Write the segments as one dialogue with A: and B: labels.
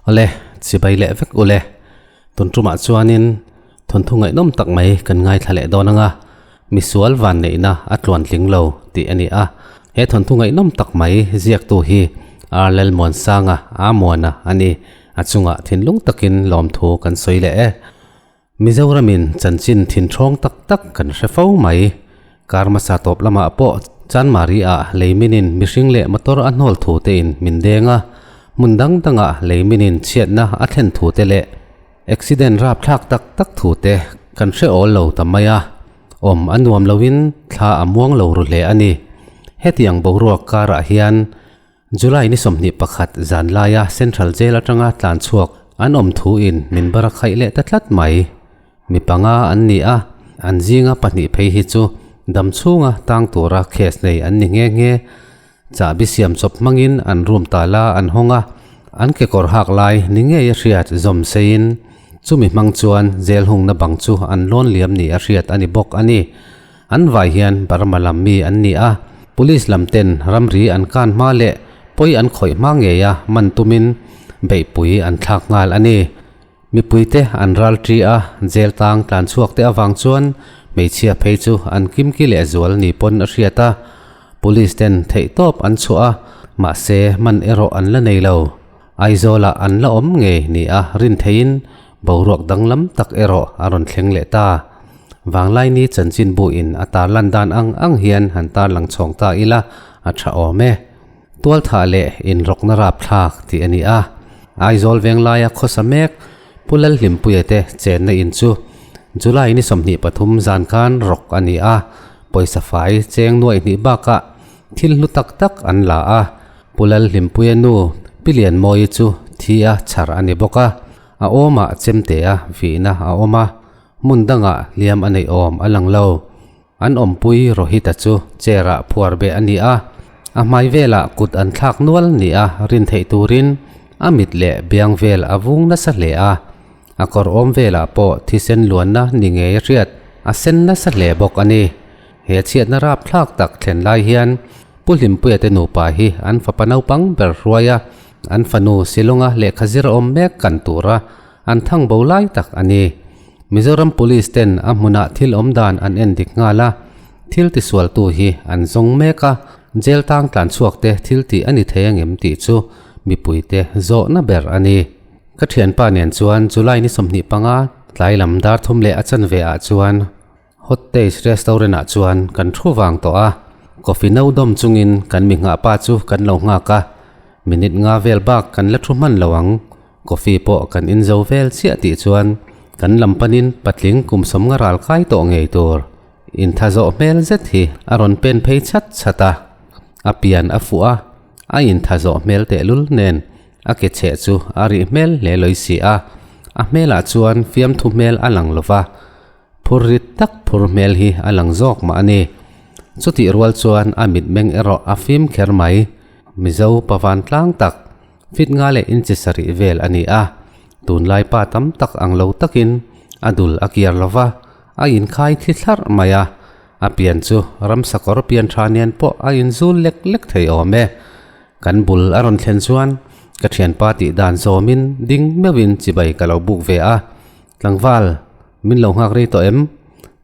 A: Awle, chibai leh vek ule. Tun tumah chuanin thawnthu ngaihnawm tak mai kan ngaithla leh dawn anga misual van neihna a tluan tling lo tih a ni a. He thawnthu ngaihnawm tak mai ziaktu hi Arlel Muansanga Amuana a ni. A chungah thinlung takin lawmthu kan sawi leh e. Mizoramin chanchin thinthawng tak tak kan hre fo mai. Kar hmasa tawp lamah pawh Chanmari-ah leiminin mihring leh motor a hnawl thu tein min deng a, hmun dang dangah leiminin chhiatna a thlen thu te leh accident rapthlak tak tak thu te kan hre awl lo ta mai a, awm a nuam loin thla a muang lo ru hle a ni. Hetiang boruak karah hian July ni 21 zan laia Central Jail atanga tlan chhuak an awm thu in min bar a khaih leh ta tlat mai. Mi panga an ni a, an zinga pahnih phei hi chu dam chhunga tang tura case nei an ni nghe nghe. Chahbi siam chawp hmangin an room tala an hawng a, an kekawr hak lai ni ngei a hriat zawm seiin chumi hmang chuan jail hungna bang chu an lawn liam ni a hriat a ni bawk a ni. An vai hian Burma lam mi an ni a, Police lam ten ramri an kan hma leh pawi an khawih hma ngei a man tumin beihpui an thlak nghal a ni. Mipuite an ral ṭi a, jail tang tlan chhuak te avang chuan hmeichhia phei chu an kimki leh zual ni pawn a hriat a, Police ten theihtawp an chhuah a, mahse man erawh an la nei lo. Aizawlah an la awm ngei ni a rin theihin boruak danglam tak erawh a rawn thleng leh ta. Vanglaini chanchinbu in a tarlan dan ang ang hian han tarlang chhawng ta ila a tha awm e. Tualthah leh inrawkna rapthlak tih a ni a. Aizawl Venglaia khawsa mek Pu Lalhlimpuia te chenna in chu July ni 23 zan khan rawk a ni a, pawisa fai cheng nuaih hnih bakah thil hlu tak tak an la a. Pu Lalhlimpuia nu Pi Lianmawii chu thi a chhar a ni bawk a, a awmah chemtea vihna a awm a, hmun dangah hliam a neih awm a lang lo. An awmpui Rohit-a chu chair-ah phuar beh a ni a, a hmai velah kut an thlak nual ni a rin theih turin a mit leh biang vel a vung nasa hle a, a kawr awm velah pawh thisen luanna ni ngei a hriat a sen nasa hle bawk a ni. He chhiatna rapthlak tak thlen lai hian Pu Hlimpuia te nupa hi an fapa naupang ber hruai a, an fanu Shillong-a lehkha zir awm mek kan tura an thang bo lai tak a ni. Mizoram Police ten a hmunah thil awm dan an en dik nghal a, thil tisualtu hi an zawng mek a, jail tang tlan chhuak te thil tih a ni thei angem tih chu mipuite zawhna ber a ni. Ka thianpa nen chuan July ni 25 tlai lam dar thum leh a chanve ah chuan Hot Taste Restaurant ah chuan kan thu vang tawh a, coffee no dawm chungin kan mi nghah pa chu kan lo nghak a, minute nga vel bak kan la thu hman lo ang, coffee pawh kan in zo vel chiah tih chuan kan lam panin patling kum sawm nga ral kai tawh ngei tur intha zawh hmel zet hi a rawn pen phei chat chat a, a pian a fuh a, a intha zawh hmel tehlul nen a ke chheh chu a rih hmel hle lawi si a, a hmelah chuan fiamthu hmel a lang lova. Phur rit tak phur hmel hi a lang zawk mah a ni. Chutih rual chuan a mitmeng erawh a fim kher mai. Mizo pavan tlang tak, fit nga leh inchi sarih vel a ni a. Tunlai pa tam tak ang lo takin a dul a kiar lo va, a inkhai thi thlarh mai a. A pian chu ramsakawr pian tha nen pawh a inzul lek lek thei awm e. Kan bul a rawn thlen chuan ka thianpa tih dan zawmin ding meuhin chibai ka lo buk ve a. Tlangval, min lo nghak rei tawh em?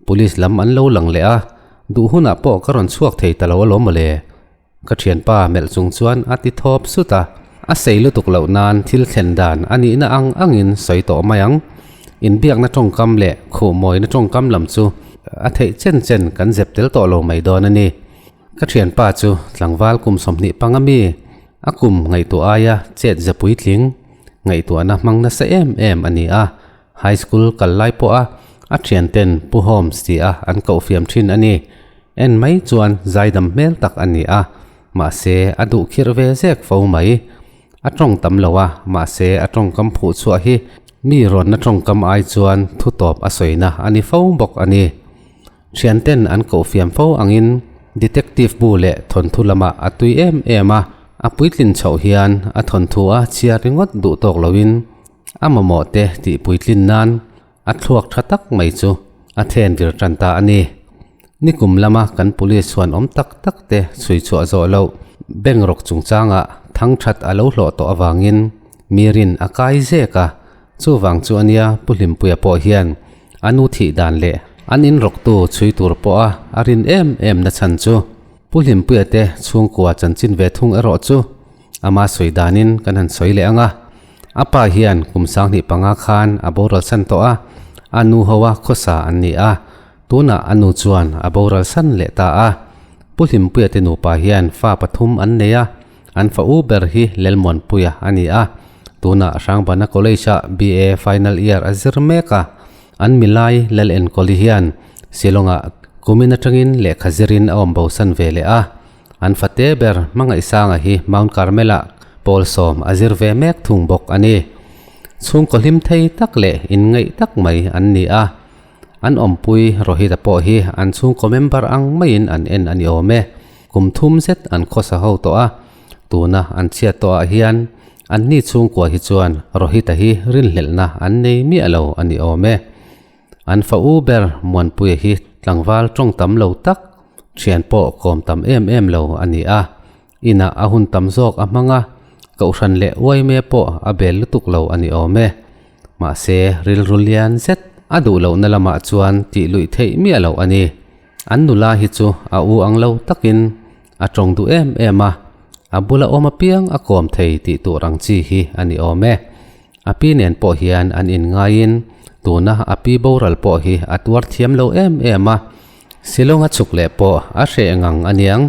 A: Police lam an lo lang leh a, duh hunah pawh ka rawn chhuak thei ta lo alawm mawle. Ka thianpa melh chung chuan a ti thawp sut a, a sei lutuk loh nan thil thlen dan a nihna ang angin sawi tawh mai ang. Inbiakna tawngkam leh khuhmawina tawngkam lam chu a theih chen chen kan zep tel tawh lo mai dawn a ni. Ka thianpa chu tlangval kum 25 mi, a kum ngaihtuah aia chet za puitling, ngaihtuahna hmang nasa em em a ni a, high school kal lai pawha a thianten Pu Holmes ti a an koh fiam thin a ni. En mai chuan zaidam hmel tak a ni a, mahse a duh khirh ve zek fo mai. A tawng tam lo a, mahse a tawngkam phuh chhuah hi mi rawnna tawngkam ai chuan thu tawp a sawina a ni fo bawk a ni. Thianten an koh fiam fo angin detective bu leh thawnthu lamah a tui em em a, a puitlin chhoh hian a thawnthu a chhiar ringawt duh tawk loin a mamawh te tih puitlin nan a thluak tha tak mai chu a then vir tan ta a ni. Nikum lama kan police chhuan awm tak tak te chhui chhuah zawh loh bank rawk chungchangah thang that a lo hlawh tawh avangin. Mi rin a kai zek a, chuvang chu ania Pu Hlimpuia pawh hian a nu thih dan leh an in rawktu chhui tur pawha a rin em em na chhan chu Pu Hlimpuia te chhungkua chanchin ve thung erawh chu ama sawi danin kan han sawi leh ang a. A pa hian kum sanghnih panga khan a boral san tawh a, a nu hoa khawsa an ni a, tunah a nu chuan a boral san leh ta a. Pu Hlimpuia te nupa hian fa pathum an nei a, an fa u ber hi Lelmuanpuia a ni a, tunah Hrangbana College-ah BA final year a zir mek a. An milai Lal Enkawli hian Shillong-ah kumin atangin lehkha zirin a awm bosan ve leh a. An fate ber Hmangaihsanga hi Mount Carmel-ah pawl sawm a zir ve mek thung bawk a ni. Chhungkaw hlim thei tak leh inngaih tak mai an ni a. An awmpui Rohit-a pawh hi an chhungkaw member ang maiin an en a ni awm e. Kum thum zet an khawsa ho tawh a, tuna an chhiat tawhah hian anni chhungkua hi chuan Rohit-a hi rinhlelhna an nei miah lo a ni awm e. An fa u ber Muanpuia hi tlangval tawng tam lo tak, thian pawh kawm tam em em lo a ni a. Inah a hun tam zawk a hmang a, kohhran leh uaime pawh a bel lutuk lo a ni awm e. Mahse, rilru lian zet a duh lohna lamah chuan tih luih theih miah loh a ni. An nula hi chu a u ang lo takin a tawng duh em em a, a bula awm apiang a kawm thei tih tur ang chi hi a ni awm e. A pi nen pawh hian an inngaiin tuna a pi boral pawh hi a tuar thiam lo em em a, Shillong a chhuk leh pawh a hreh ngang a niang,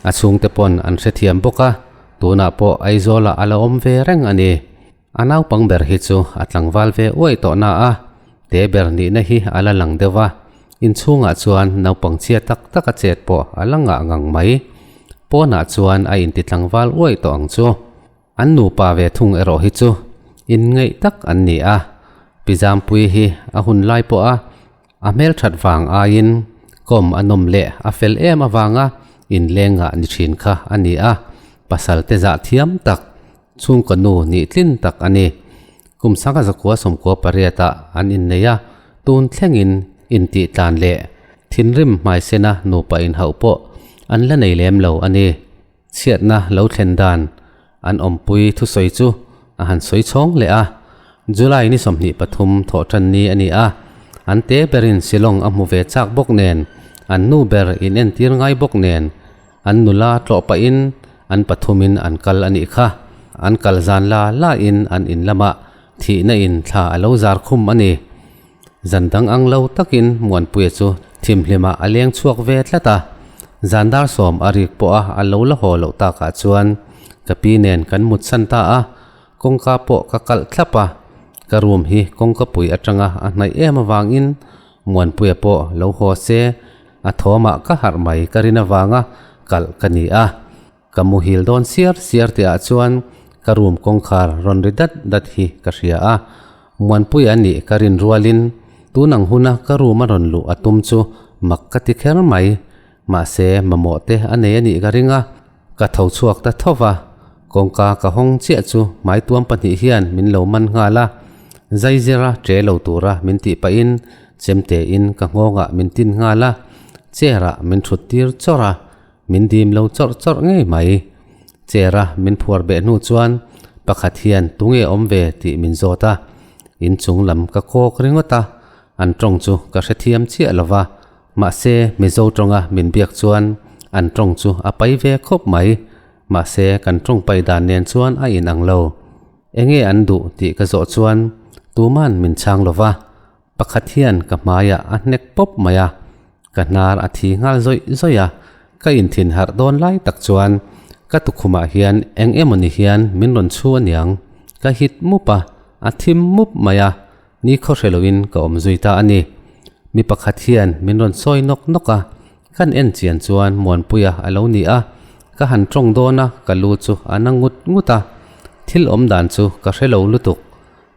A: a chhungte pawn an hrethiam bawk a, tunah pawh Aizawlah a la awm ve reng a ni. A naupang ber hi chu a tlangval ve uaih tawh na a, te ber nihna hi a la lang deuh a, inchhungah chuan naupang chhia tak tak a chet pawh a la ngah ngang mai. Pawnah chuan a inti tlangval uaih tawh ang chu. An nupa ve thung erawh hi chu inngeih tak an ni a, Pi Zampuii hi a hun lai pawh a a hmelthat vang aiin kawm a nawm leh a fel em avanga inlengah ni thin kha a ni a, pasal te zah thiam tak, chhungkaw nu nih tlin tak a ni. Kum sangha zakua sawmkua pariatah an innei a, tun thlengin intih tlan leh thinrim hmaisena nupa inhauh pawh an la nei lem lo a ni. Chhiatna lo thlen dan an awmpui thusawi chu a han sawi chhawng leh a. July ni 23 thawh tan ni a ni a, an te berin Shillong a hmu ve chak bawk nen, an nu ber in entir ngai bawk nen, an nula tlawh pahin an pathumin an kal a nih kha. An kal zan la lain an in lamah thihna in thla a lo zar khum a ni. Zan dang ang lo takin Muanpuia chu thimhlimah a leng chhuak ve tlat a, zan dar sawm a rik pawha a lo la haw loh takah chuan ka pi nen kan mut san ta a, kawngka pawh ka kalh thlap a, ka room hi kawngka pui atanga a hnaih em avangin Muanpuia pawh lo haw se a thawmah ka harh mai ka rin avanga kalh ka ni a. Ka muhil dawn siar siar tihah chuan ka room kawngkhar rawn ri dat dat hi ka hria a, Muanpui a nih ka rin rualin tun ang huna ka room a rawn luh a tum chu mak ka ti kher mai. Mahse, mamawh te a nei a nih ka ring a, ka tho chhuak ta tho va, kawngka ka hawng chiah chu hmaituam pahnih hian min lo man nghal a, zaizira ṭe lo tura min tih pahin chemtein ka nghawngah min tin nghal a, chair ah min ṭhut tir chawrh a. Min dim lo chawrh chawrh ngei mai. Chair-a min phuar beh hnu chuan pakhat hian tunge awm ve tih min zawt a. Inchung lam ka kawk ringawt a, an tawng chu ka hrethiam chiah lo va. Mahse, Mizo tawnga min biak chuan an tawng chu a pai ve khawp mai. Mahse, kan tawng pai dan nen chuan a inang lo. Enge an duh tih ka zawh chuan tuman min chhang lo va. Pakhat hian ka hmaiah a hnek pawp mai a, ka hnar a thi nghal zawih zawih a, ka inthin harh dawn lai tak chuan ka tukhumah hian eng emawni hian min rawn chhu aniang, ka hit mup a, a thim mup mai a, ni khaw hre loin ka awm zui ta a ni. Mi pakhat hian min rawn sawi nawk nawk a, kan en chian chuan Muanpuia a lo ni a, ka han tawng dawn a, ka lu chu a na ngut ngut a, thil awm dan chu ka hre lo lutuk.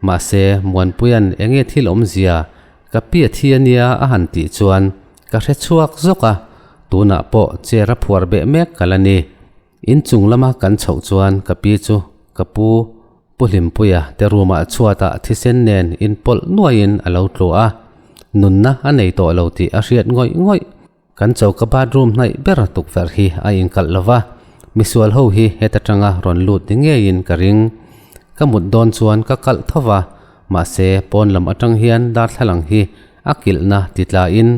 A: Mahse, Muanpuia'n enge thil awmzia ka pi a thi ania a han tih chuan ka hre chhuak zawk a, tunah pawh chair a phuar beh mek ka la ni. Inchung lama kan chhoh chuan ka pi chu ka pu Pu Hlimpuia te room-ah chhuatah thisen nen inpawlh nuaiin a lo tlu a, nunna a nei tawh lo tih a hriat ngawih ngawih. Kan choka bathroom hnaih ber tukverh hi a inkalh lo va, misual ho hi heta tanga rawn lut ni ngeiin ka ring. Ka mut dawn chuan ka kalh tho va, mahse pawn lam atang hian darthlalang hi a kilhna ti tlain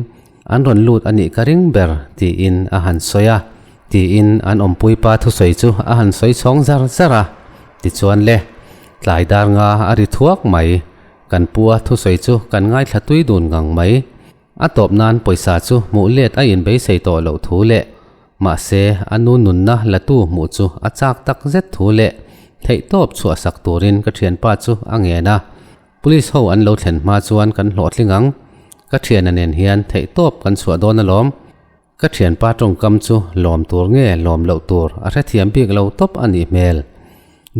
A: an rawn lut a nih ka ring ber tiin a han sawi a. Tiin an awmpui pa thusawi chu a han sawi chhawng zar zar a. Tichuan le, tlai dar nga a ri thuak mai. Kan pua thusawi chu kan ngaithla tui dun ngang mai. A tawp nan pawisa chu hmuh let a inbeisei tawh loh thu leh mahse a nu nunna latu hmuh chu a chak tak zet thu leh theihtawp chhuahsak turin ka thianpa chu a ngen a. Police ho an lo thlen hma chuan kan hlawhtling ang. Ka thiana nen hian theihtawp kan chhuah dawn alawm. Ka thianpa tawngkam chu lawm tur nge lawm loh tur a hrethiam bik lo tawp a nih hmel.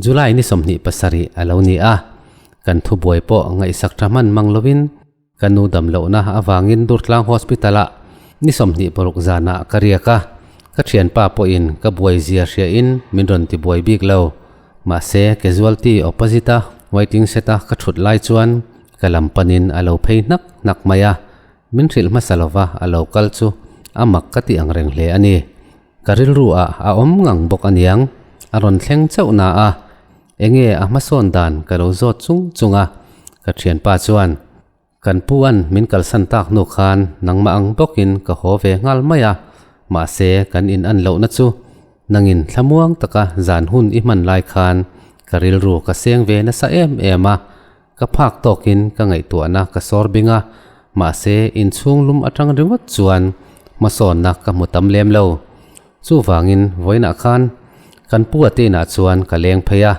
A: July ni 27 a lo ni a, kan thubuai pawh ngaihsak tha hman mang lovin Ka nu dam lohna avangin Durtlang Hospital-ah ni 26 zanah ka riak a, ka thianpa pawhin ka buai zia hriain min rawn ti buai bik lo. Mahse, casualty opposite-a waiting shed-a ka thut lai chuan ka lam panin a lo phei hnak hnak mai a, min hrilh hmasa lova a lo kal chu a mak ka ti ang reng hle a ni. Ka rilru ah a awm ngang bawk aniang, a rawn thleng chauh na a, enge a hmasawn dan ka lo zawt chung chung a, ka thianpa chuan, Kan pu an min kalsan tak hnu khan nangmah ang bawkin ka haw ve nghal mai a, mahse kan in an lohna chu nangin thlamuang taka zan hun i hman lai khan ka rilru ka seng ve nasa em em a, Ka phak tawkin ka ngaihtuahna ka sawr bing a, mahse inchhung lum atang ringawt chuan hmasawnna ka hmu tam lem lo. Chuvangin vawiinah khan kan pu a te inah chuan ka leng phei a,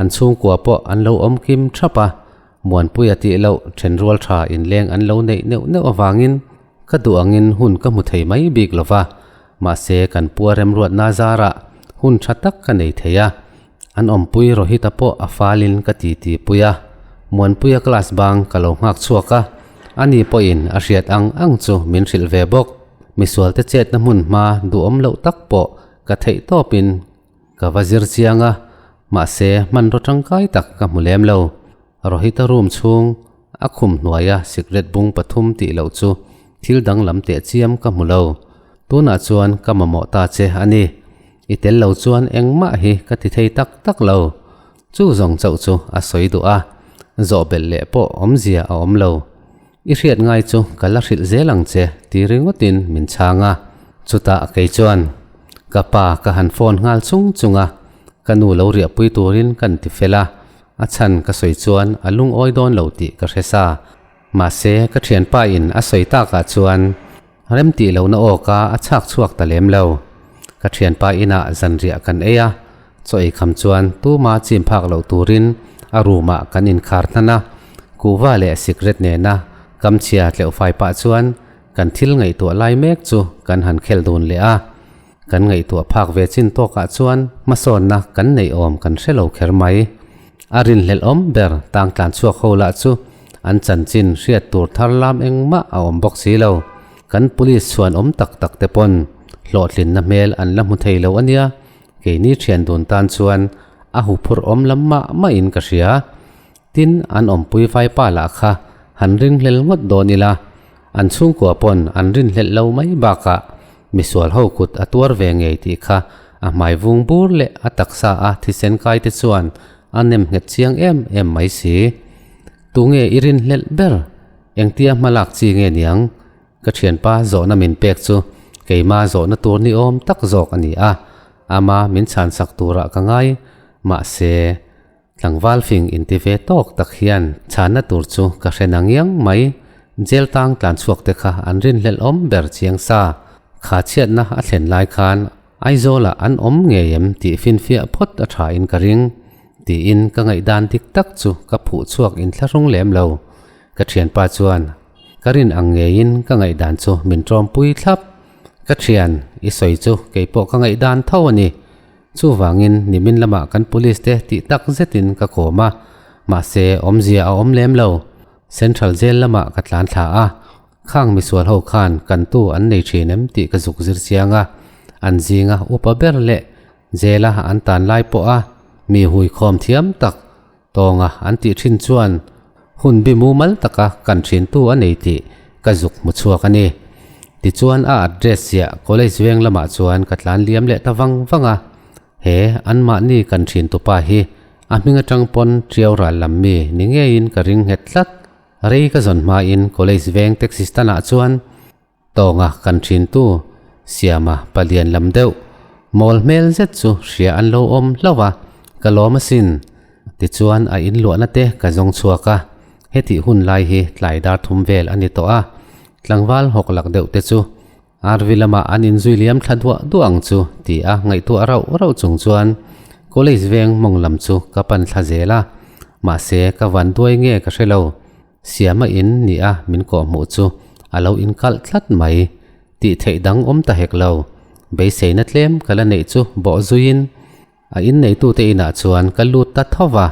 A: an chhungkua pawh an lo awm kim thap a, Muanpuia tih loh thenrual tha inleng an lo neih neuh neuh avangin ka duh angin hun ka hmu thei mai bik lo va, mahse kan pu a remruatna zarah hun tha tak ka nei thei a. An awmpui Rohita pawh a falin ka titi pui a, Muanpuia class bang ka lo nghak chhuak a, ani pawhin a hriat ang ang chu min hrilh ve bawk. Misualte chetna hmun hma duhawm loh tak pawh ka theih tawpin ka va zir chiang a, mahse hmanraw tangkai tak ka hmu lem lo. Rohita room chhung a khum hnuaia sikret bung pathum tih loh chu thil danglam teh chiam ka hmu lo. Tunah chuan ka mamawh ta che a ni. I tel lo chuan engmah hi ka ti thei tak tak lo. Chu zawng chauh chu a sawi duh a, zawh belh leh pawh awmzia a awm lo. I hriat ngai chu ka la hrilh zel ang che ti ringawtin min chhang a. Chutah kei chuan ka pa ka han phone nghal chung chung a, ka nu lo riahpui turin kan ti fel a, a chhan ka sawi chuan a lungawi dawn lo tih ka hre sa. Mahse ka thianpa in a sawi takah chuan Remtih lohna awka a chhak chhuak ta lem lo. Ka thianpa inah zanriah kan ei a, chaw ei kham chuan tuma chim phak loh turin a room ah kan inkhar hnan a, kuhva leh sikret nena kamchhia tleuh fai pah chuan kan thil ngaihtuah lai mek chu kan han khel dun leh a. Kan ngaihtuah phak ve chin tawkah chuan hmasawnna kan neih awm kan hre lo kher mai. A rinhlelh awm ber tang tlan chhuak ho lah chu an chanchin hriat tur thar lam engmah a awm bawk si lo. Kan police chhuan awm tak tak te pawn hlawhtlinna hmel an la hmu thei lo a nia, keini thian dun tan chuan a huphurh awm lam mah mahin ka hria. Tin, an awmpui vaipa lah kha han ringhlel ngawt dawn ila, an chhungkua pawn an rinhlelh lo mai bakah misual ho kut a tuar ve ngei tih kha a hmai vung bur leh a taksa a thisen kai te chuan a nem nghet chiang em em mai si. Tunge i rinhlelh ber? Engtia hmalak chi nge niang? Ka thianpa zawhna min pek chu keima zawhna tur ni awm tak zawk a ni a, ama min chhansak turah ka ngai. Mahse. Tlangval fing inti ve tawk tak hian chhanna tur chu ka hre na ngiang mai. Jail tang tlan chhuak te kha an rinhlelh awm ber chiang sa. Kha chhiatna a thlen lai khan Aizawlah an awm ngei em tih finfiah phawt a tha in ka ring. Tiin ka ngaihdan dik tak chu ka phuh chhuak inthlahrung lem lo. Ka thianpa chuan ka rin ang ngeiin ka ngaihdan chu min tawmpui thlap. Ka thian, i sawi chu keipawh ka ngaihdan tho a ni. Chuvangin nimin lamah kan police te tih tak zetin ka kawm a, mahse awmzia a awm lem lo. Central Jail lamah ka tlan thla a, khang misual ho khan kantu an nei thin em tih ka zuk zir chiang a, an zinga upa ber leh jail a an tan lai pawh a mi huikhawm thiam tak tawnga an tih thin chuan hun bi mumal taka kan thintu a nei tih ka zuk hmu chhuak a ni. Tichuan a address ziah college veng lamah chuan ka tlan liam leh ta vang vang a, he anmahni kan thintupa hi A hming atang pawn Tiau ral lam mi ni ngeiin ka ring nghet tlat. Rei ka zawn hmain College veng taxi stand ah chuan Tawnga kan thintu Siama palian lam deuh mawl hmel zet chu hria an lo awm hlauh a, ka lawm asin. Tichuan a inluahna te ka zawng chhuak a, hetih hun lai hi tlai dar thum vel a ni tawh a, tlangval hawk lak deuh te chu RV lamah an inzui liam thla duah duah ang chu ti a ngaihtuah rauh rauh chung chuan College veng mawng lam chu ka pan thla zel a, mahse ka van duai nge ka hre lo. Siama in ni a min kawhhmuh chu a lo inkalh tlat mai. Tih theih dang awm ta hek lo. Beiseina tlem ka la neih chu bawh zuiin a inneitute inah chuan ka lut ta tho va,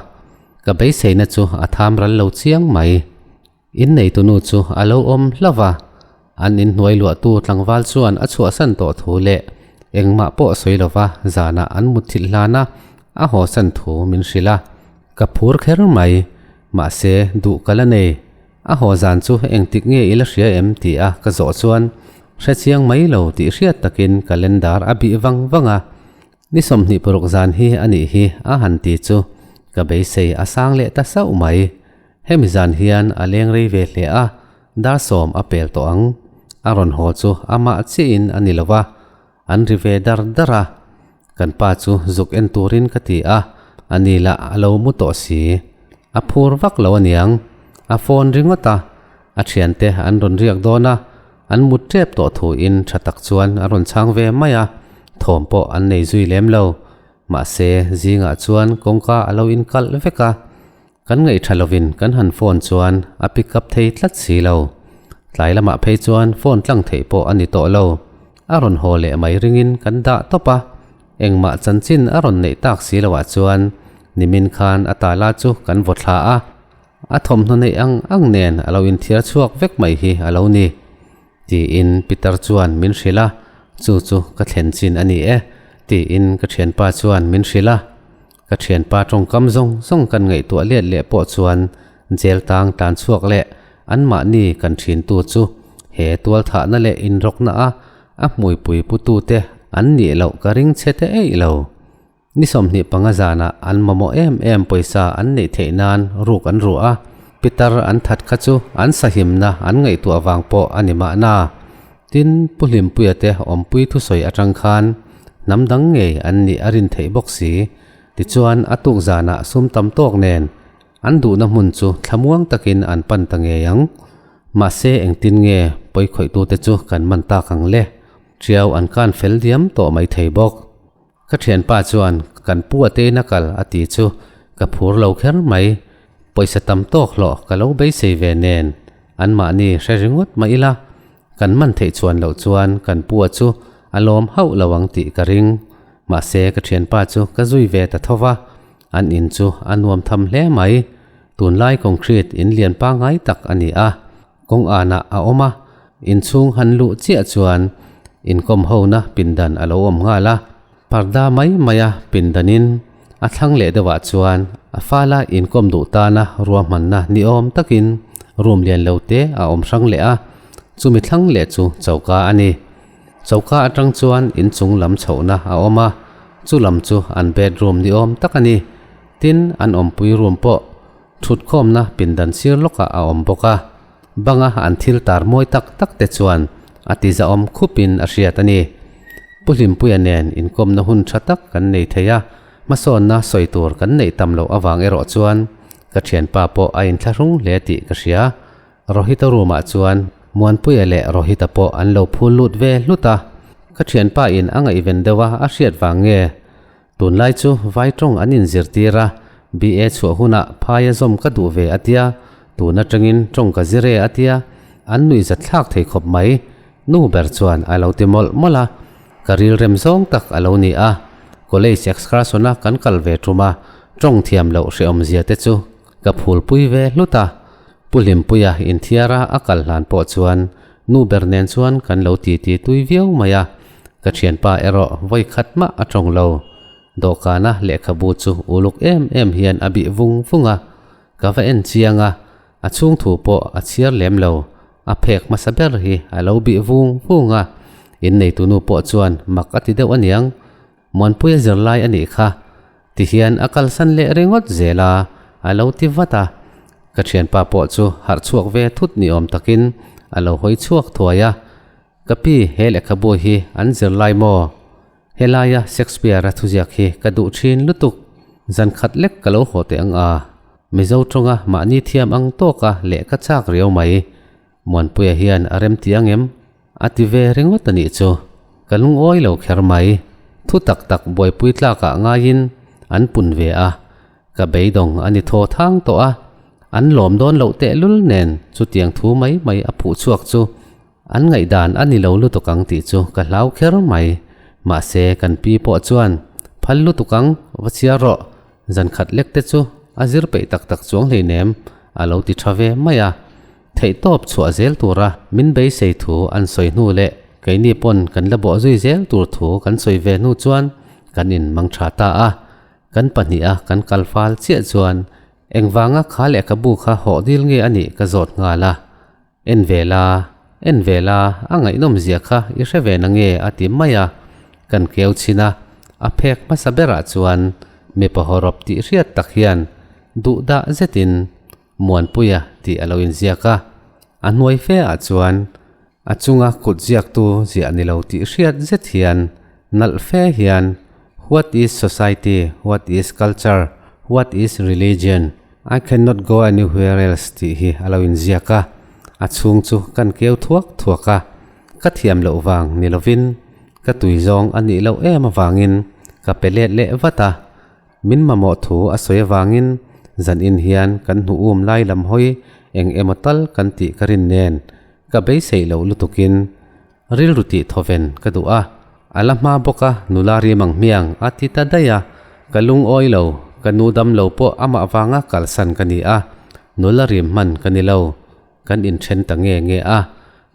A: ka beiseina chu a tham ral lo chiang mai. Inneitunu chu a lo awm hlauh va, an inhnuai luahtu tlangval chuan a chhuahsan tawh thu leh engmah pawh sawi lova zanah an mutthilh hlana a hawsan thu min hrilh a. Ka phur kher mai, mahse duh ka la nei. A haw zan chu engtik nge i la hria em ti a ka zawh chuan hre chiang mai lo tih hriat takin calendar a bih vang vang a. Ni 26 zan hi a nih hi a han ti chu ka beisei a sang leh ta sauh mai. Hemi zan hian a leng rei ve hle a, dar 10 a pel tawh ang. A rawn haw chu amah chiahin a ni lo va, an ri ve dar dar a. Kan pa chu zuk en turin ka ti a, a ni lah a lo mu tawh si. A phur vak lo aniang, a phone ringawt a, a thiante an rawn riak dawn a, an mut tep tawh thuin tha tak chuan a rawn chhang ve mai a, thawm pawh an nei zui lem lo. Mahse, zingah chuan kawngka a lo inkalh vek a, Kan ngaihṭha lovin kan han phone chuan a pick up thei tlat si lo. Tlai lamah phei chuan phone tlang theih pawh a ni tawh lo. A rawn haw leh mai ringin kan dah tawp a. Engmah chanchin a rawn neih tak si loah chuan nimin khan a tala chu kan vaw thla a. A thawmhnaw neih ang ang nen a lo inthiar chhuak vek mai hi a lo ni. Tiin Peter chuan min hrilh a, Chu chu ka thlen chin a ni e, tiin ka thianpa chuan min hrilh a. Ka thianpa tawngkam zawng zawng kan ngaihtuah let leh pawh chuan jail tang tlan chhuak leh anmahni kan thintu chu he tualthahna leh inrawkna a a hmuipui putute an nih loh ka ring che te eih lo. Ni 25 zanah an mamawh em em pawisa an neih theih nan ruk an ruah a, pitar an that kha chu an sahimna an ngaihtuah vang pawh a ni mahna. Tin, Pu Hlimpuia te awmpui thusawi atang khan hnam dang ngei an nih a rin theih bawk si. Tichuan, a tuk zanah sum tam tawk nen an duhna hmun chu thlamuang takin an pan ta ngei ang. Mahse, engtin nge pawikhawih-tute chu kan man tak ang le? Tiau an kan fel diam tawh mai thei bawk. Ka thianpa chuan kan pu a tein a kal a ti chu ka phur lo kher mai. Pawisa tam tawk hlawh ka lo beisei ve nen anmahni hre ringawt mah ila kan man theih chuan loh chuan kan pu a chu a lawm hauh lo ang tih ka ring. Mahse ka thianpa chu ka zui ve ta tho va, an in chu a nuam tham hle mai. Tunlai concrete in lian pangngai tak a ni a. Kawng anah a awm a, inchhung han luh chiah chuan inkawm hona pindan a lo awm nghal a. Parda mai maia pindanin a thlang leh deuhah chuan a fala inkawm duh tana ruahmanna ni awm takin room lian lo te a awm hrang leh a, chumi thlang leh chu choka a ni. Choka atang chuan inchung lam chhohna a awm a, chu lam chu an bedroom ni awm tak a ni. Tin, an awmpui room pawh Thutkhawmna pindan sir lawkah a awm bawk a, banga an thil tar mawi tak tak te chuan a ti zahawm khupin a hriat a ni. Pu Hlimpuia nen inkawmna hun tha tak kan nei thei a, hmasawnna sawi tur kan neih tam loh avang erawh chuan ka thianpa pawh a inthlahrung hle tih ka hria. Rohita room-ah chuan Muanpuia leh Rohita pawh an lo phul lut ve hlut a, ka thianpa in a ngaihven deuh a a hriat vang nge Tunlai chu vai tawng an inzirtir a, BA chhuah hunah phaia zawm ka duh ve a tia, tun atangin tawng ka zir e a tia, an nuihzat thlak thei khawp mai. Nu ber chuan a lo ti mawlh mawlh a, ka rilrem zawng tak a lo ni a, college excursion-a kan kal ve tum a, tawng thiam loh hrehawmzia te chu ka phulpui ve hlut a. Pu Hlimpuia inthiara a kal hlan pawh chuan nu ber nen chuan kan lo titi tui viau mai a, ka thianpa erawh vawi khat mah a tawng lo. Dawhkana lehkhabu chu uluk em em hian a bih vung vung a, ka va en chiang a, a chhung thu pawh a chhiar lem lo, a phek hmasa ber hi a lo bih vung vung a, inneitunu pawh chuan mak a ti deuh aniang, Muanpuia zirlai a nih kha. Tihian a kalsan leh ringawt zel a, a lo ti vat a. Ka thianpa pawh chu harh chhuak ve thut ni awm takin a lo hawi chhuak thuai a. Ka pi, he lehkhabu hi an zir lai maw? Helaia Shakespeare-a thuziak hi ka duh thin lutuk. Zan khat lek ka lo haw teh ang a. Mizo tawnga mahni thiam ang tawka leh ka chak riau mai. Muanpuia hian a remti ang em? A ti ve ringawt a nih chu. Ka lungawi lo kher mai. Thu tak tak buaipui tlakah ngaiin an pun ve a. Ka beidawng a ni thaw thang tawh a. An lawm dawn loh tehlul nen chutiang thu mai mai a phuh chhuak chu An ngaihdan a ni lo lutuk ang tih chu ka hlau kher mai. Mahse, kan pi pawh chuan, Phal lutuk ang, va chhiar rawh. Zan khat lek te chu a zir peih tak tak chuang hleinem, a lo ti tha ve mai a. Theihtawp chhuah zel tura min beisei thu an sawi hnu leh keini pawn kan la bawh zui zel tur thu kan sawi ve hnu chuan kan in mang tha ta a. Kan pahniha kan kal fal chiah chuan engvanga kha lehkhabu kha hawh dil nge a nih ka zawt nghal a. En ve la, en ve la, a ngaihnawm zia kha i hre ve na nge a ti mai a, kan keu chhin a, a phek hmasa berah chuan mipa hawrawp tih hriat tak hian duh dah zetin Muanpuia tih a lo inziak a, a hnuai fe ah chuan a chunga kut ziaktu ziah ni lo tih hriat zet hian nalh fe hian What is society, what is culture, what is religion? I cannot go anywhere else tih hi a lo inziak a, a chhung chu kan keu thuak thuak a, ka thiam loh vang ni lovin ka tui zawng a nih loh em avangin ka pe let leh vat a, min mamawh thu a sawi avangin zan in hian kan hnu um lai lam hawi eng emaw tal kan tih ka rin nen ka beiseih loh lutukin Rilru tih thawven ka duh a, a la hma bawk a, nula rim ang hmiang a ti ta daih a, ka lungawi lo, ka nu dam lo pawh amah vanga kalsan ka ni a, nula rim hman ka ni lo, kan inthen ta nge nge a,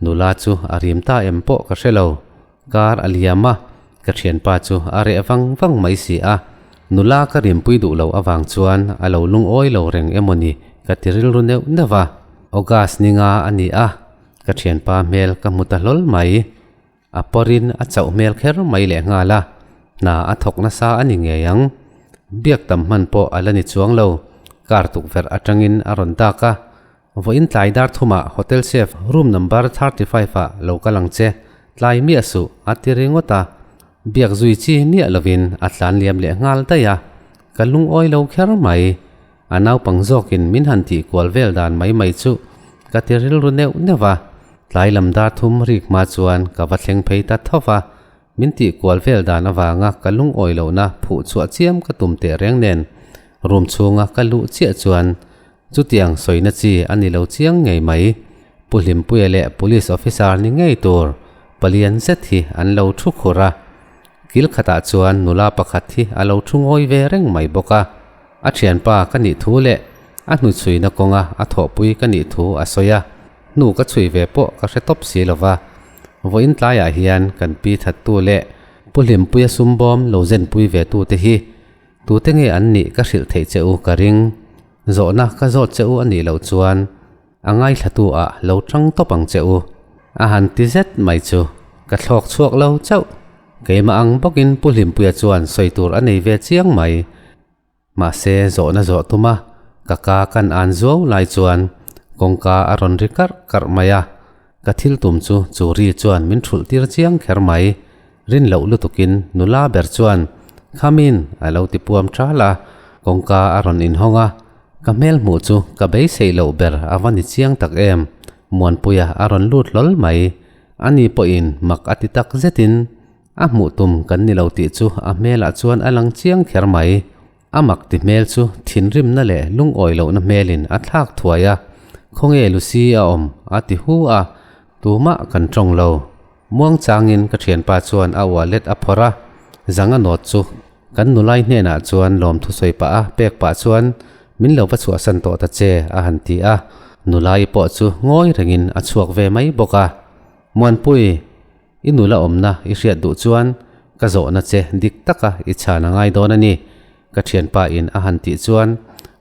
A: nula chu a rim ta em pawh ka hre lo, kar a liam a, ka thianpa chu a reh vang vang mai si a, nula ka rimpui duh lo avang chuan a lo lungawi lo reng emawni ka ti rilru neuh neuh va, August ni nga a ni a. Ka thianpa hmel ka hmu ta hlawl mai. A pawrin a chauh hmel kher mai leh nghal a, hna a thawk nasa a ni ngei ang. Biak tam hman pawh a la ni chuang lo, car tukverh atangin a rawn dak a. Vawiin tlai dar thumah hotel chef room number 35 ah lo kal ang che, tlai miah suh a ti ringawt a. Biak zui chi miah lovin a tlan liam leh nghal daih a, ka lungawi lo kher mai. A naupang zawkin min han tih kual vel dan mai mai chu ka ti rilru neuh neuh va, tlai lam dar thum rik hma chuan ka va thleng phei ta tho va, min tih kual vel dan avanga ka lungawi lohna phuh chhuah chiam ka tum teh reng nen room chhunga ka luh chiah chuan chutiang sawina chi a ni lo chiang ngei mai. Pu Hlimpuia leh Police Officer ni ngei tur palian zet hi an lo thu khur a, kil khatah chuan nula pakhat hi a lo thu ngawi ve reng mai bawk a. A thianpa ka nih thu leh a hnuchhuina kawnga a thawhpui ka nih thu a sawi a, hnu ka chhui ve pawh ka hre tawp si lo va. Vawiin tlaiah hian kan pi thattu leh Pu Hlimpuia sumbawm lo zenpui ve tute hi tute nge an nih ka hrilh theih che u ka ring. Zawhna ka zawt che u a nih loh chuan a ngaithlatu ah lo tang tawp ang che u. A han ti zet mai chu ka thlawk chhuak lo chauh. Keimah ang bawkin Pu Hlimpuia chuan sawi tur a nei ve chiang mai. Mahse, zawhna zawh tum a, ka ka kan an zuau lai chuan kawngka a rawn ri karh karh mai a, ka thil tum chu chu ri chuan min thulh tir chiang kher mai. Rin loh lutukin nula ber chuan, Come in, a lo ti puam ṭal a, kawngka a rawn inhawng a, ka hmel hmuh chu ka beiseih loh ber a va ni chiang tak em, Muanpuia a rawn lut hlawl mai. Ani pawhin mak a ti tak zetin, A hmuh tum kan ni lo tih chu a hmelah chuan a lang chiang kher mai. A mak ti hmel chu thinrimna leh lungawi lohna hmelin a thlak thuai a, Khawnge Lucy a awm? a ti hu a, tumah kan tawng lo. Muang changin ka thianpa chuan a wallet a phawrh a, zanga nawt chu kan nulai hnenah chuan lawmthu sawi pah a pek pah chuan min lo va chhuahsan tawh ta che a han ti a, nulai pawh chu ngawi rengin a chhuak ve mai bawk a. Muanpui! I nula awmna i hriat duh chuan ka zawhna che dik taka i chhan a ngai dawn a ni, ka thianpa in a han tih chuan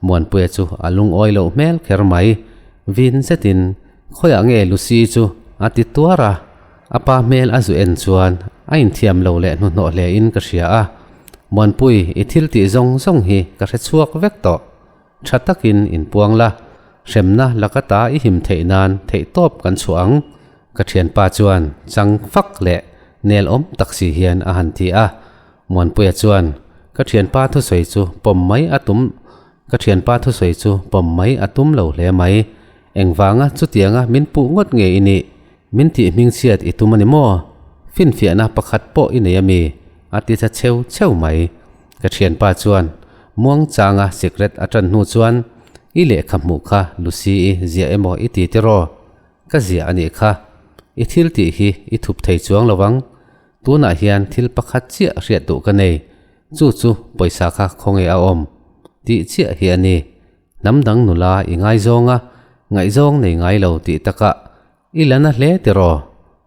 A: Muanpuia chu a lungawi loh hmel kher mai. Vin zetin, Khawiah nge Lucy chu? a ti tuar a, a pa hmel a zu en chuan a inthiam lo leh hnuhnawh hle in ka hria a. Muanpui, i thil tih zawng zawng hi ka hre chhuak vek tawh. Tha takin inpuang la, hremna laka ta i him theih nan theihtawp kan chhuah ang, ka thianpa chuan chang fak leh nel awm tak si hian a han ti a. Muanpuia chuan ka thianpa thusawi chu pawm mai a tum ka thianpa thusawi chu pawm mai a tum lo hle mai. Engvanga chutianga min puh ngawt nge i nih? Min tih hmingchhiat i tum a ni maw? Finfiahna pakhat pawh i nei a mi? A ti tha cheu cheu mai. Ka thianpa chuan muangchanga sikret a tan hnu chuan, I lehkha hmuh kha Lucy-i ziah emaw i ti tiraw? Ka ziah a nih kha. I thil tih hi i thup thei chuang lo ang. Tunah hian thil pakhat chiah hriat duh ka nei. Chu chu pawisa kha khawnge a awm? Tih chiah hi a ni. Hnam dang nula i ngaizawng a, ngaihzawng nei ngai lo tih takah i la na hle tiraw?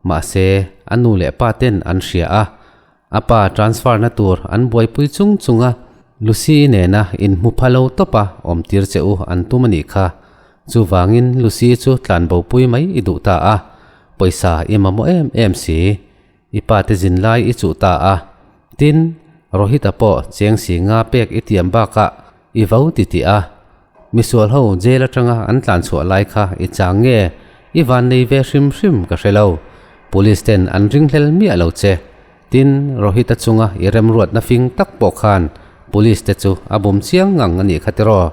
A: Mahse, a nu leh pa ten an hria a, a pa transfer na tur an buaipui chung chung a, Lucy nena inhmu pha lo tawp a awm tir che u an tum a nih kha. Chuvangin Lucy chu tlanbopui mai i duh ta a, pawisa i mamawh em em si. I pa te zin lai i chuh ta a, tin, Rohit-a pawh cheng si nga pek i tiam bakah i vo ti tih a. Misual ho jail atanga an tlan chhuah lai kha i chang nge i van nei ve hrim hrim ka hre lo. Police ten an ringhlel miah lo che. Tin, Rohit-a chunga i remruatna fing tak pawh khan police te chu a bum chiang ngang a nih kha tiraw.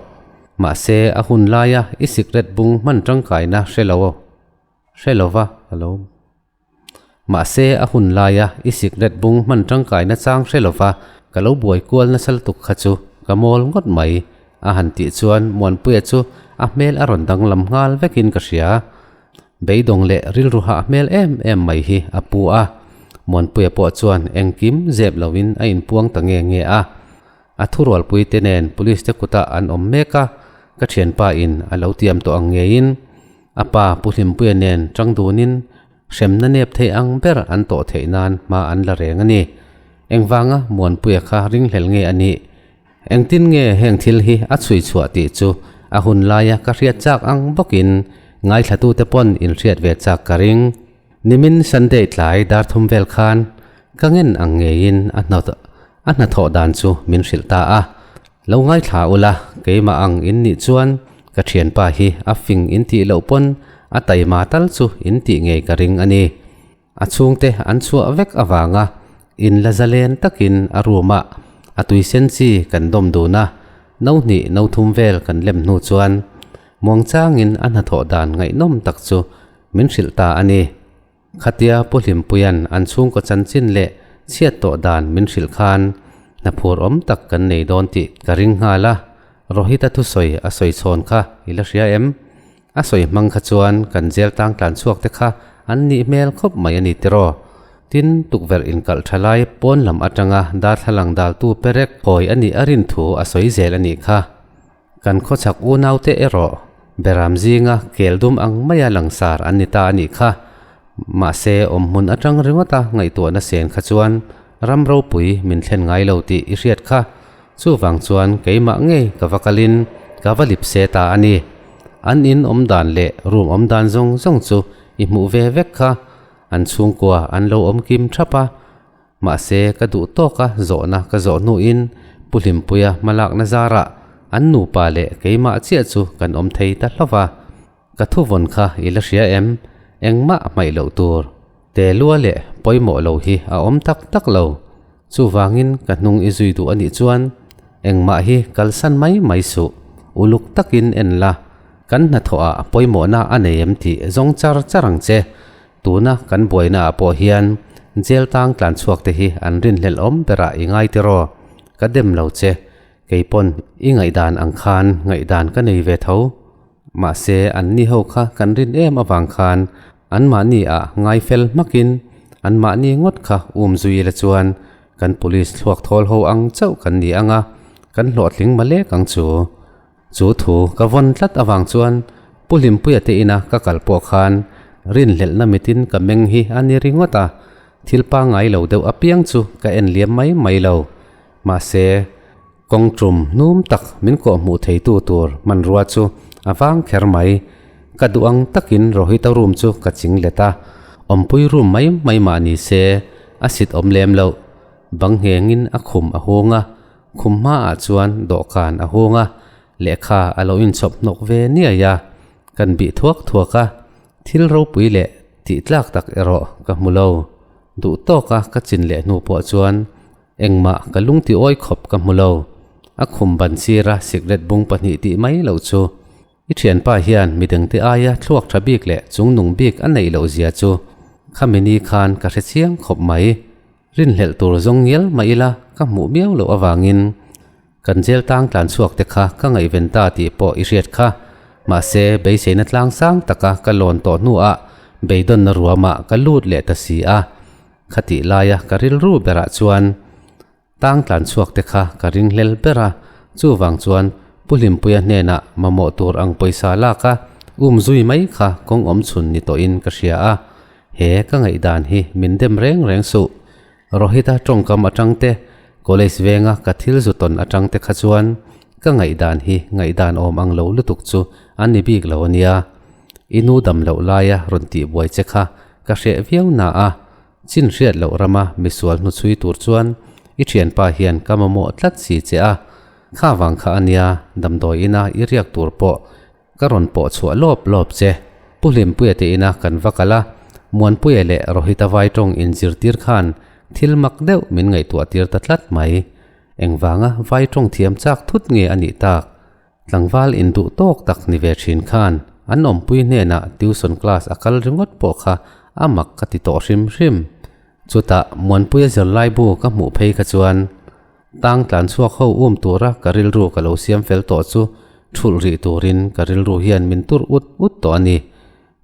A: Mahse, a hun laia i sikret bung hman tangkaina hre lo hre lova ka lo. Mahse, a hun laia i sikret bung hman tangkaina chang hre lova ka lo buai kual nasa lutuk kha chu ka mawl ngawt mai, a han tih chuan Muanpuia chu a hmel a rawn danglam nghal vekin ka hria. Beidawng leh rilru hah hmel em em mai hi a pu a. Muanpuia pawh chuan engkim zep loin a inpuang ta nge nge a. A thurualpui te nen police te kutah an awm mek a, ka thianpa in a lo tiam tawh ang ngeiin A pa Pu Hlimpuia nen tang dunin hremna nep thei ang ber an tawh theih nan hma an la reng a ni. Engvanga Muanpuia kha ringhlel nge a nih? Engtin nge heng thil hi a chhui chhuah tih chu a hun laia ka hriat chak ang bawkin ngaithlatute pawn inhriat ve chak ka ring. Nimin Sunday tlai dar thum vel khan ka ngen ang ngeiin a a hnathawh dan chu min hrilh ta a. Lo ngaithla ula, keimah ang in nih chuan ka thianpa hi a fing in tih loh pawn a taima tal chu in tih ngei ka ring a ni. A chhungte an chhuah vek avanga in la zalen takin a room ah a tuisen chi kan dawm dun a, no hnih no thum vel kan lem hnu chuan muangchangin a hnathawh dan ngaihnawm tak chu min hrilh ta a ni. Khatia Pu Hlimpuia'n an chhungkaw chanchin leh chhiat tawh dan min hrilh khan hna phur awm tak kan nei dawn tih ka ring nghal a, Rohit-a thusawi a sawi chhawn kha i la hria em? A sawi hmang kha chuan kan jail tang tlan chhuak te kha an nih hmel khawp mai a ni tiraw? Tin, tukverh inkalh tha lai pawn lam atanga darthlalang daltu perek hawi a nih a rin thu a sawi zel a nih kha. Kan khawchhak unaute erawh beram zinga kel dum ang maia langsar an ni ta a nih kha. Mahse, awmhmun atang ringawta ngaihtuahna sen kha chuan ram ropui min thlen ngai lo tih i hriat kha. Chuvang chuan keimah ngei ka va kalin ka va lip se ta a ni. An in awm dan leh room awm dan zawng zawng chu i hmuh ve vek kha. An chhungkua an lo awm kim thap a. Mahse, ka duh tawka zawhna ka zawh hnuin Pu Hlimpuia hmalakna zarah an nupa leh keimah chiah chu kan awm thei ta hlauh va. Ka thuvawn kha i la hria em? Engmah hmaih loh tur. Te lua leh pawimawh lo hi a awm tak tak lo. Chuvangin ka hnung i zui duh a nih chuan engmah hi kalsan mai mai suh. Uluk takin en la, kan hnathawhah pawimawhna a nei em tih zawng char char ang che. Tuna kan buaina ah pawh hian jail tang tlan chhuak te hi an rinhlelh awm berah i ngai tiraw? Ka dem lo che, kei pawn i ngaihdan ang khan ngaihdan ka nei ve tho. Mahse an ni ho kha kan rin em avang khan an mahni ah ngai fel hmakin an mahni ngawt kha um zui ila chuan kan police thluak thawl ho ang chauh kan ni anga kan hlawhtling malek ang chu. Chu thu ka vawn tlat avang chuan Pu Hlimpuia te ina ka kal pawh khan rinhlelhna mitin ka meng hi a ni ringawt a, thil pangngai lo deuh apiang chu ka en liam mai mai lo. Mahse, kawng tum hnum tak min kawhhmuh theitu tur hmanrua chu a vang kher mai. Ka duh ang takin Rohita room chu ka ching let a, awmpui room mai mai mah ni se a sit awm lem loh. Bang nghengin a khum a hung a, khum hmaah chuan dawhkan a hung a, lehkha a lo inchhawp hnawk ve niai a, kan bih thuak thuak a, thil ropui leh tih tlak tak erawh ka hmu lo. Duh tawka ka chin leh hnu pawh chuan engmah ka lungti awi khawp ka hmu lo. A khum ban sira sikret bung pahnih tih mai loh chu I thianpa hian midangte aia thluak tha bik leh chungnung bik a neih loh zia chu khami ni khan ka hre chiang khawp mai. Rinhlelh tur zawng ngial mah ila ka hmuh miau loh avangin kan jail tang tlan chhuak te kha ka ngaihven ta tih pawh i hriat kha. Mahse beiseina tlang sang taka ka lawn tawh hnuah beidawnna ruamah ka lut leh ta si a. Khatih laia ka rilru berah chuan Tang tlan chhuak te kha ka ring hlel ber a, chuvang chuan Pu Hlimpuia hnenah mamawh tur ang pawisa lak a, um zui mai kha kawng awm chhun ni tawhin ka hria a, he ka ngaihdan hi min dem reng reng suh. Rohit-a tawngkam atang te, college venga ka thil zu tawn atang te kha chuan ka ngaihdan hi ngaihdan awm ang lo lutuk chu a ni bik lo a nia. I nu dam loh laia rawn tihbuai che kha ka hreh viau na a, Chin hriat loh rama misual hnuchhui tur chuan i thianpa hian ka mamawh tlat si che a, kha vang kha a nia damdawi ina i riak tur pawh ka rawn pawh chhuah lawp lawp che. Pu Hlimpuia te ina kan va kal a, Muanpuia leh Rohita vai tawng inzirtir khan thil mak deuh min ngaihtuah tir ta tlat mai. Engvanga vai tawng thiam chak thut nge a nih tak? Tlangval induh tawk tak ni ve thin khan an awmpui hnenah tuition class a kal ringawt pawh kha a mak ka ti tawh hrim hrim. Chutah Muanpuia zirlai bu ka hmuh phei kha chuan tang tlan chhuak ho um tura ka rilru ka lo siam fel tawh chu thulh rih turin ka rilru hian min tur ut ut tawh a ni.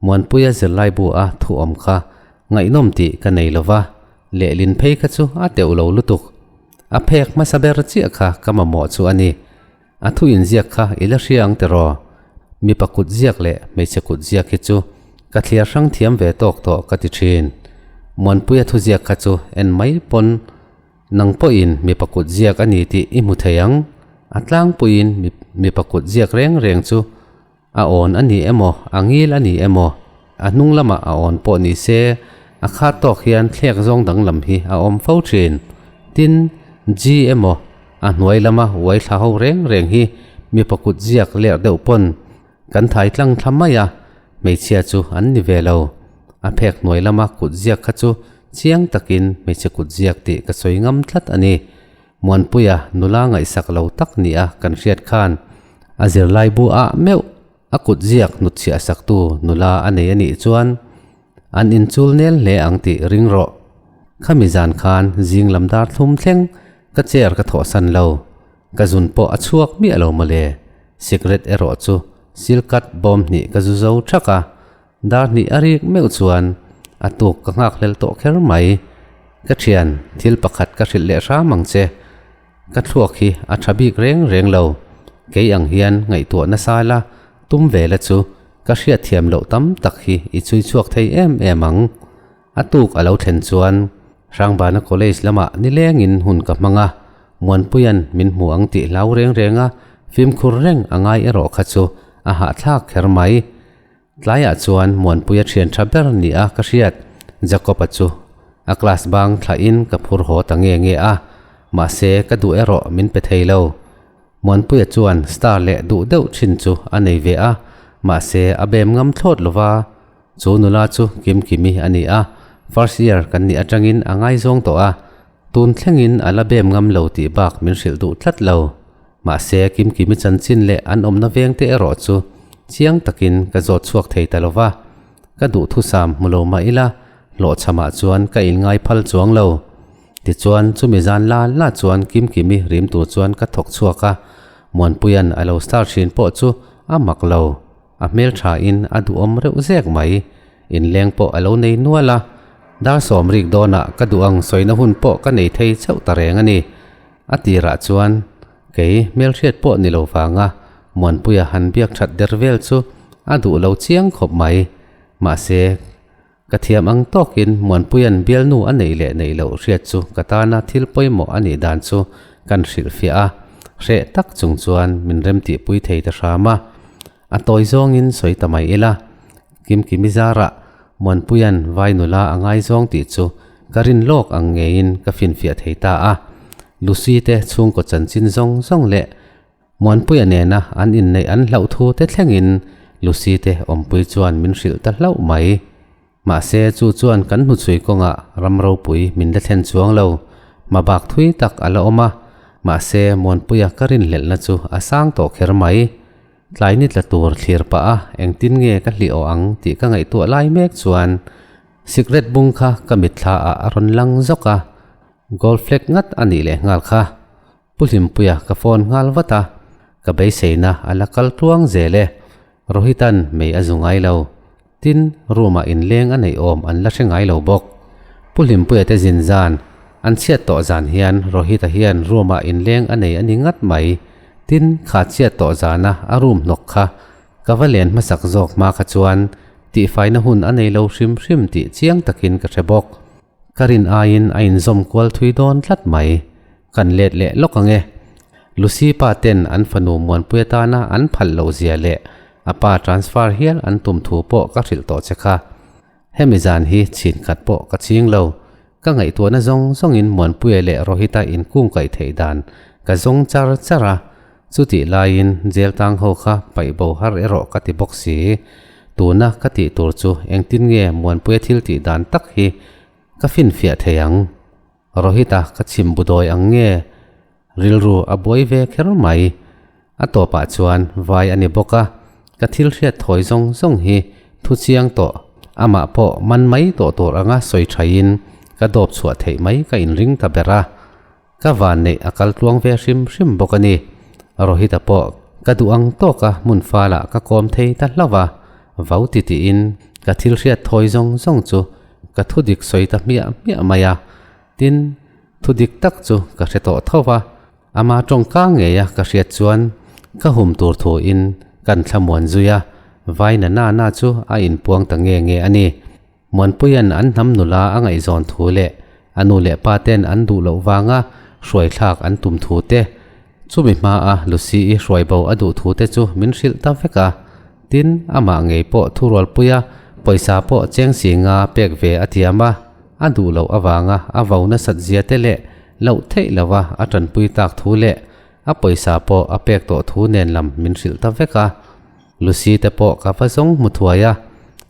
A: Muanpuia zirlai bu a thu awm kha ngaihnawm tih ka nei lova, lehlin phei kha chu a teuh lo lutuk. A phek hmasa ber chiah kha ka mamawh chu a ni. A thu inziak kha i la hria ang tiraw? Mipa kut ziak leh hmeichhe kut ziak hi chu ka thliar hrang thiam ve tawk tawh ka ti thin. Muanpuia thu ziak kha chu en mai pawn nang pawhin mipa kut ziak a ni tih i hmu thei ang. A tlangpuiin mipa kut ziak reng reng chu A awn a ni emaw, a ngil a ni emaw, a hnung lamah a awn pawh ni se, a khat tawk hian thlek zawng danglam hi a awm fo thin. Tin, G emaw, a hnuai lama uai thla ho reng reng hi mipa kut ziak lerh deuh pawn kan thai tlang thla mai a, hmeichhia chu an ni ve lo. A phek hnuai lama kut ziak kha chu chiang takin hmeichhe kut ziak tih ka sawi ngam tlat a ni. Muanpuia nula ngaihsak lo tak nia kan hriat khan a zirlai bu ah meuh a kut ziak hnutchhiah saktu nula a nei a nih chuan an inchul nel hle ang tih ring rawh. Khami zan khan zing lam dar thlum thleng ka chair ka thawhsan lo, ka zun pawh a chhuak miah lo mawle. Cigarette erawh chu silkat bawm hnih ka zu zo thak a, Dar hnih a rik meuh chuan a tuk ka nghak hlel tawh kher mai. Ka thian, thil pakhat ka hrilh leh hram ang che. Ka thluak hi a tha bik reng reng lo. Kei ang hian ngaihtuah nasa la, tum ve la chu ka hriatthiam loh tam tak hi i chhui chhuak thei em em ang. A tuk a lo thlen chuan Hrangbana College lamah nilengin hun ka hmang a, Muanpuia'n min hmu ang tih hlau reng reng a, fimkhur reng a ngai erawh kha chu a hahthlak kher mai. Tlaiah chuan Muanpuia thian tha ber nia ka hriat, Jacob-a chu a class bang thlahin ka phur haw ta nge nge a, mahse ka duh erawh min pe thei lo. Muanpuia chuan star leh duh deuh thin chu a nei ve a, mahse a bem ngam thlawt lova, chu nula chu Kimkimi a ni a, first year kan nih atangin a ngaizawng tawh a, tun thlengin a la bem ngam lo tih bak min hrilh duh tlat lo. Mahse, Kimkimi chanchin leh an awmna vengte erawh chu chiang takin ka zawt chhuak thei ta lo va. Ka duhthusam hmu lo mah ila, hlawhchhamah chuan ka inngai phal chuang lo. Tichuan, chumi zan la la chuan Kimkimi rim tur chuan ka thawk chhuak a, Muanpuia'n a lo star thin pawh chu a mak lo. A hmelthain a duhawm reuh zek mai. Inleng pawh a lo nei nual a, dar sawm rik dawnah ka duh ang sawina hun pawh ka nei thei chauh ta reng a ni. A tirah chuan kei hmelhriat pawh ni lo vanga Muanpuia han biak that der vel chu a duh lo chiang khawp mai. Mahse, ka thiam ang tawkin Muanpuia'n bialnu a neih leh neih loh hriat chu ka tana thil pawimawh a nih dan chu kan hrilhfiah a, hreh tak chung chuan min remtihpui thei ta hram a. A tawi zawngin sawi ta mai ila, Kimkimi zarah Muanpuia'n vai nula a ngaizawng tih chu Ka rin lawk ang ngeiin ka finfiah thei ta a. Lucy te chhungkaw chanchin zawng zawng leh Muanpuia nena an inneih an hlauh thu te thlengin Lucy te awmpui chuan min hrilh ta hlauh mai. Mahse chu chuan kan hnuchhui kawngah ram ropui min la thlen chuang lo. Hmabak thui tak a la awm a, mahse Muanpuia ka rinhlelhna chu a sang tawh kher mai. Tlai ni tla tur thlir pah a engtin nge ka hlih awh ang tih ka ngaihtuah lai mek chuan sikret bung kha ka mitthla ah a rawn lang zawk a, gold flake ngat a nih leh nghal kha. Pu Hlimpuia ka phone nghal vat a, ka beiseina a la kal tluang zel e. Rohitan mei a zu ngai lo. Tin, room ah inleng a neih awm an la hre ngai lo bawk. Pu Hlimpuia te zin zan, an chhiat tawh zan hian Rohita hian room ah inleng a nei a ni ngat mai. Tin, kha chhiat tawh zana a room hnawk kha ka va len hmasak zawk hma kha chuan tihfaina hun a nei lo hrim hrim tih chiang takin ka hre bawk. Ka rin aiin a inzawm kual thui dawn tlat mai. Kan let leh lawk ang e. Lucy pa ten an fanu Muanpui atana an phal loh zia leh a pa transfer hial an tum thu pawh ka hrilh tawh che kha. Hemi zan hi chhin khat pawh ka ching lo. Ka ngaihtuahna zawng zawngin Muanpuia leh Rohita inkungkaih theih dan ka zawng char char a. Chutih laiin jail tang ho kha paih bo har erawh ka ti bawk si. Tuna ka tih tur chu engtin nge Muanpuia thil tih dan tak hi ka finfiah thei ang? Rohita ka chhim bu dawi ang nge? Rilru a buai ve kher mai. A tawpah chuan vai a ni bawk a, ka thil hriat thawi zawng zawng hi thu chiang tawh. Amah pawh man mai tawh tur anga sawi thaiin ka dawp chhuah theih mai ka inring ta ber a. Ka van neih a kal tluang ve hrim hrim bawk a ni. Rohita pawh ka duh ang tawk a hmun falah ka kawm thei ta hlauh a, vau ti tiin ka thil hriat thawi zawng zawng chu ka thu dik sawi ta hmiah hmiah mai a. Tin, thu dik tak chu ka hre tawh tho va, ama tawngka ngei a ka hriat chuan ka hum tur thuin kan thlamuan zui a, vai na na na chu a inpuang ta nge nge a ni. Muanpuia'n an hnam nula a ngaihzawn thu leh a nu leh pa ten an duh loh vanga hruai thlak an tum thu te, chumi hmaa Lucy-i hruai bo a duh thu te chu min hrilh ta vek a. Tin, amah ngei pawh thurualpuia pawisa pawh cheng si nga pek ve a thiam a, a duh loh avanga a vo nasat zia te leh loh theih lova a tanpui tak thu leh a pawisa pawh a pek tawh thu nen lam min hrilh ta vek a. Lucy te pawh ka va zawng hmu thuai a,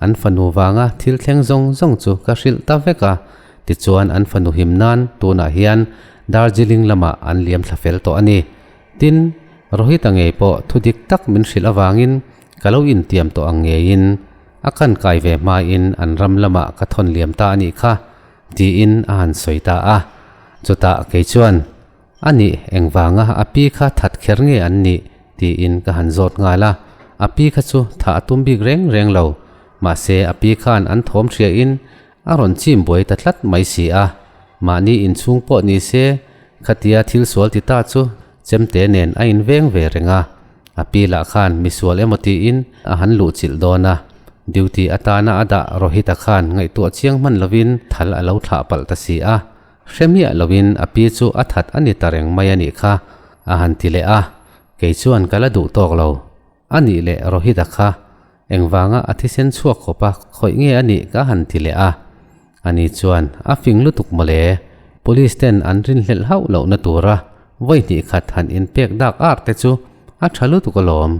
A: an fanu vanga thil thleng zawng zawng chu ka hrilh ta vek a, tichuan an fanu him nan tunah hian Darjeeling lamah an liam thla fel tawh a ni. Tin, Rohita ngei pawh thu dik tak min hrilh avangin ka lo intiam tawh ang ngeiin a kan kai ve hmain an ram lamah ka thawn liam ta a nih kha, tiin a han sawi ta a. Chutah kei chuan. A nih, engvanga a pi kha that kher nge an nih? tiin ka han zawt nghal a. A pi kha chu thah a tum bik reng reng lo. Mahse, a pi khan an thawm hriain a rawn chim buai ta tlat mai si a. Mahni inchhung pawh ni se, khatia thil sual ti ta chu chemte nen a inveng ve reng a. A pi lah khan misual emaw tiin a han luhchilh dawn a. Duty atana a dah Rohita khan ngaihtuah chiang hman lovin thal a lo thlah palh ta si a. Hre miah loin a pi chu a that a ni ta reng mai a nih kha, a han ti leh a. Kei chuan ka la duh tawk lo. A nih leh Rohita kha, engvanga a thisen chhuak khawp a khawih nge a nih ka han ti leh a. Ani chuan a fing lutuk mawle, police ten an rinhlelh hauh lohna tura vawi hnih khat han inpek dak ar te chu a tha lutuk alawm.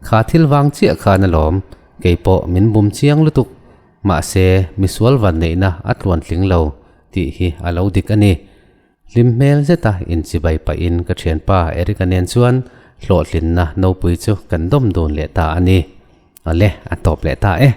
A: Kha thil vang chiah khan alawm, kei pawh min bum chiang lutuk. Mahse, misual vanneihna a tluan tling lo tih hi a lo dik a ni. Hlim hmel zeta inchibai pahin ka thianpa Eric-a nen chuan hlawhtlinna nopui chu kan dawm dun leh ta a ni. Awle, a tawp leh ta e.